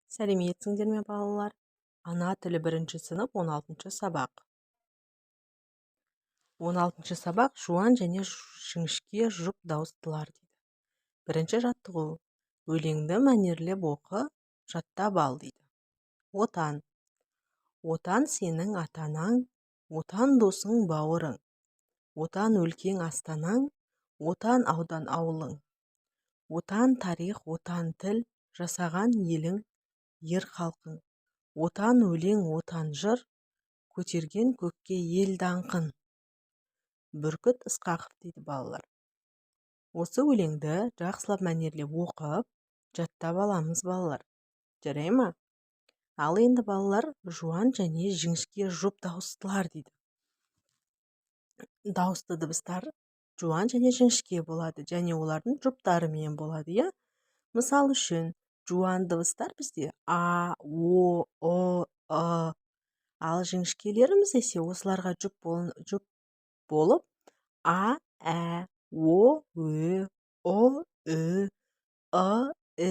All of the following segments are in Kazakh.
Сәлеметсіңдер ме, балалар? Ана тілі, бірінші сынып, 16 сабақ. 16 сабақ. Жуан және жіңішке жұп дауыстылар дейді. Бірінші жаттығу. Өлеңді мәнерлеп оқы, жаттап ал дейді. Отан. Отан сенің ата-анаң, Отан досың, бауырың. Отан өлкең, астанаң, Отан аудан, ауылың. Отан тарих, Отан тіл, жасаған елің, ер халқың. Отан өлең, Отан жыр, көтерген көкке ел даңқын. Бүркіт Ысқақов дейді, балалар. Осы өлеңді жақсылап мәнерлеп оқып, жаттап аламыз, балалар. Жарай ма? Ал енді, балалар, жуан және жіңішке жұп дауыстылар дейді. Дауысты дыбыстар жуан және жіңішке болады және олардың жұптарымен болады, иә? Мысал үшін, жуан дыбыстар бізде а, о, ұ, ы, ал жіңішкелеріміз десе, осыларға жұп болып а, ә, о, ө, ұ, ү, ы, і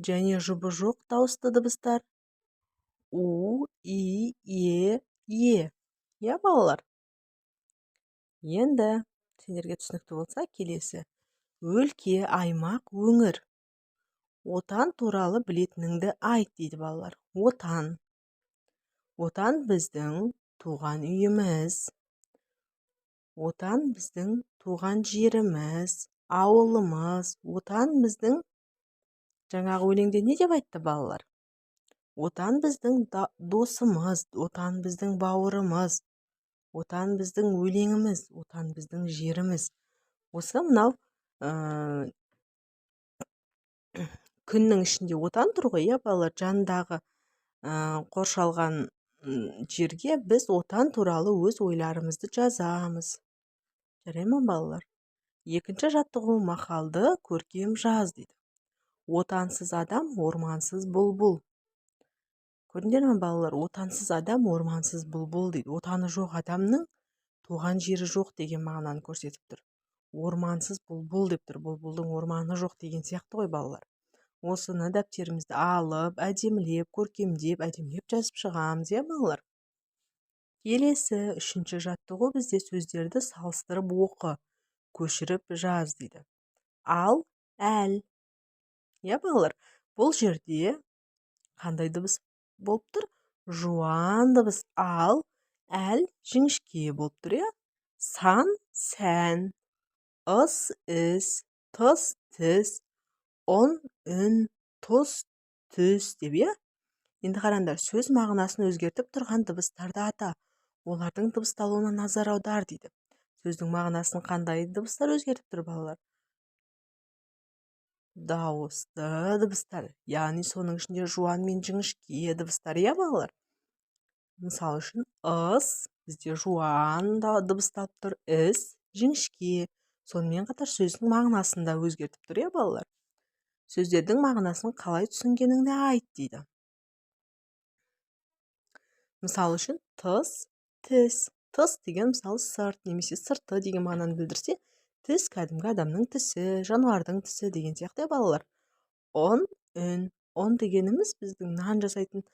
және жұбы жоқ дауысты дыбыстар у, и, е, е, иә, балалар? Енді сендерге түсінікті болса, келесі. Өлке, аймақ, өңір. Отан туралы білетініңді айт дейді, балалар. Отан. Отан біздің туған үйіміз. Отан біздің туған жеріміз, ауылымыз. Отан біздің, жаңағы өлеңде не деп айтты, балалар? Отан біздің досымыз, Отан біздің бауырымыз, Отан біздің өлеңіміз, Отан біздің жеріміз. Осы мынау күннің ішінде Отан тұр ғой, иә, балалар? Жанындағы қоршалған жерге біз Отан туралы өз ойларымызды жазамыз. Жарай ма, балалар? Екінші жаттығу. Мақалды көркем жаз дейді. Отансыз адам ормансыз бұлбұл. Көрдіңдер ме, балалар? Отансыз адам ормансыз бұлбұл дейді. Отаны жоқ адамның туған жері жоқ деген мағынаны көрсетіп тұр. Ормансыз бұлбұл деп тұр. Бұлбұлдың орманы жоқ деген сияқты ғой, балалар. Осыны дәптерімізді алып, әдемілеп, көркемдеп, әдемілеп жазып шығамыз, иә, балалар? Келесі үшінші жаттығу бізде. Сөздерді салыстырып оқы, көшіріп жаз дейді. Ал, әл. Иә, балалар, бұл жерде қандай дыбыс болып тұр? Жуан дыбыс ал, әл жіңішке болып тұр, иә? Сан, сән, ыс, іс, тыс, тіс, ұн, үн, тұс, түс деп, иә? Енді қараңдар, сөз мағынасын өзгертіп тұрған дыбыстарды ата, олардың дыбысталуына назар аудар дейді. Сөздің мағынасын қандай дыбыстар өзгертіп тұр, балалар? Дауысты дыбыстар, яғни соның ішінде жуан мен жіңішке дыбыстар, иә, балалар? Мысалы үшін, ыс бізде жуан дыбысталып тұр, іс жіңішке. Сонымен қатар сөздің мағынасын да өзгертіп тұр, иә, балалар? Сөздердің мағынасын қалай түсінгеніңді айт дейді. Мысалы үшін, тыс, тіс. Тыс деген, мысалы, сырт немесе сырты деген мағынаны білдірсе, тіс кәдімгі адамның тісі, жануардың тісі деген сияқты, иә, балалар? Ұн, үн. Ұн дегеніміз біздің нан жасайтын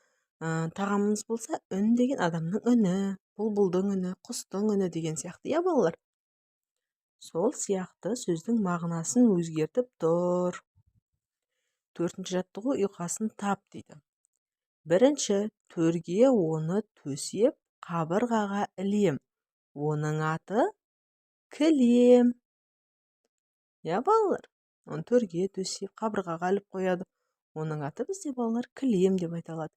тағамымыз болса, үн деген адамның үні, бұлбұлдың үні, құстың үні деген сияқты, иә, балалар? Сол сияқты сөздің мағынасын өзгертіп тұр. Төртінші жаттығу. Ұйқасын тап дейді. Бірінші. Төрге оны төсеп, қабырғаға ілем. Оның аты кілем, иә, балалар? Оны төрге төсеп, қабырғаға іліп қояды. Оның аты бізде, балалар, кілем деп айталады.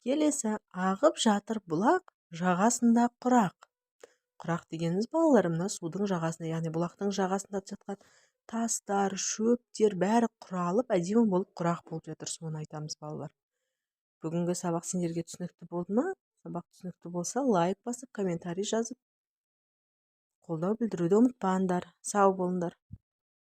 Келесі. Ағып жатыр бұлақ, жағасында құрақ. Құрақ дегеніміз, балалар, мына судың жағасында, яғни бұлақтың жағасында жатқан тастар, шөптер бәрі құралып, әдемі болып, құрақ болып жатыр. Соны айтамыз, балалар. Бүгінгі сабақ сендерге түсінікті болды ма? Сабақ түсінікті болса, лайк басып, комментарий жазып, қолдау білдіруді ұмытпаңдар. Сау болыңдар.